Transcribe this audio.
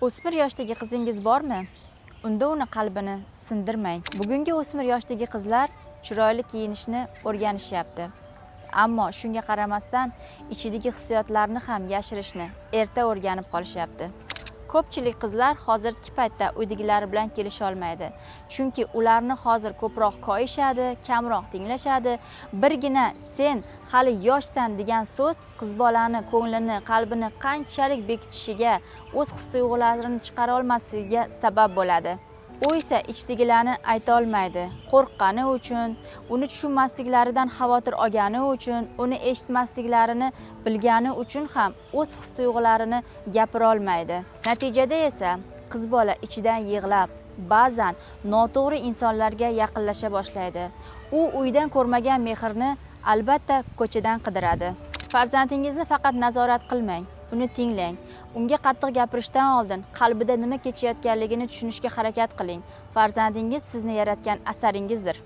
O'smir yoshdagi qizingiz bormi? Unda uni qalbini sindirmang. Bugungi o'smir yoshdagi qizlar chiroyli kiyinishni o'rganishyapti. Ammo shunga qaramasdan ichidagi hissiyotlarni ham yashirishni erta o'rganib qolishyapti. Ko'pchilik qizlar hozirgi paytda uydagilari bilan kelisha olmaydi. Chunki ularni hozir ko'proq koyishadi, kamroq tinglashadi. Birgina "Sen hali yoshsan" degan so'z qiz bolani ko'nglini, qalbini qanchalik bekitishiga, o'z his-tuyg'ularini chiqara olmasligiga sabab bo'ladi. U esa ichdagilarni ayta olmaydi. Qo'rqqani uchun, uni tushunmasliklaridan xavotir olgani uchun, uni eshitmasliklarini bilgani uchun ham o'z his-tuyg'ularini gapira olmaydi. Natijada esa qiz bola ichidan yig'lab, ba'zan noto'g'ri insonlarga yaqinlasha boshlaydi. U uydan ko'rmagan mehrni albatta ko'chadan qidiradi. Farzandingizni faqat nazorat qilmang, uni tinglang. Unga qattiq gapirishdan oldin qalbida nima kechayotganligini tushunishga harakat qiling. Farzandingiz sizni yaratgan asaringizdir.